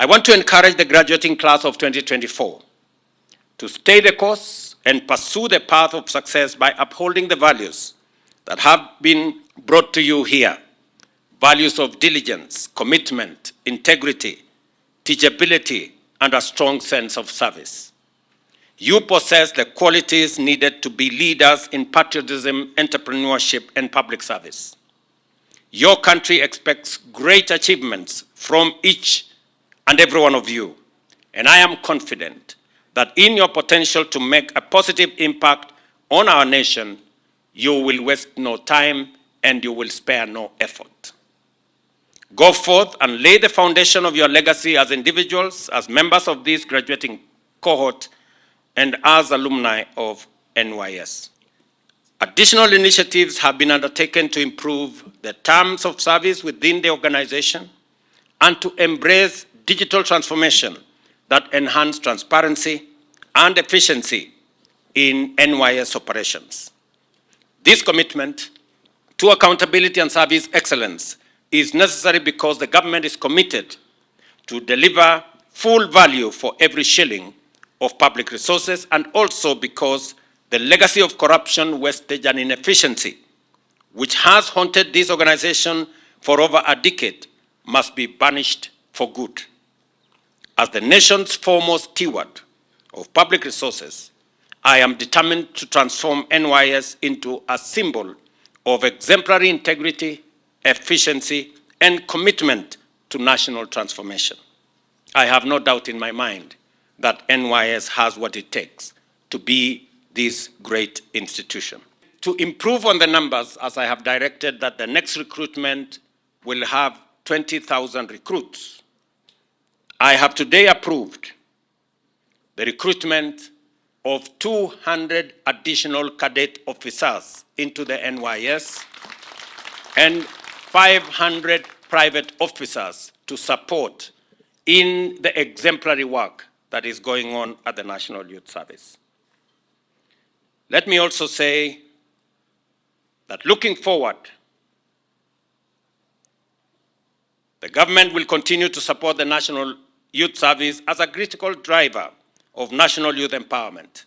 I want to encourage the graduating class of 2024 to stay the course and pursue the path of success by upholding the values that have been brought to you here. Values of diligence, commitment, integrity, teachability, and a strong sense of service. You possess the qualities needed to be leaders in patriotism, entrepreneurship, and public service. Your country expects great achievements from each and every one of you, and I am confident that in your potential to make a positive impact on our nation, you will waste no time and you will spare no effort. Go forth and lay the foundation of your legacy as individuals, as members of this graduating cohort, and as alumni of NYS. Additional initiatives have been undertaken to improve the terms of service within the organization and to embrace digital transformation that enhance transparency and efficiency in NYS operations. This commitment to accountability and service excellence is necessary because the government is committed to deliver full value for every shilling of public resources, and also because the legacy of corruption, wastage, and inefficiency, which has haunted this organization for over a decade, must be banished for good. As the nation's foremost steward of public resources, I am determined to transform NYS into a symbol of exemplary integrity, efficiency, and commitment to national transformation. I have no doubt in my mind that NYS has what it takes to be this great institution. To improve on the numbers, as I have directed that the next recruitment will have 20,000 recruits, I have today approved the recruitment of 200 additional cadet officers into the NYS and 500 private officers to support in the exemplary work that is going on at the National Youth Service. Let me also say that looking forward, the government will continue to support the National Youth Service as a critical driver of national youth empowerment.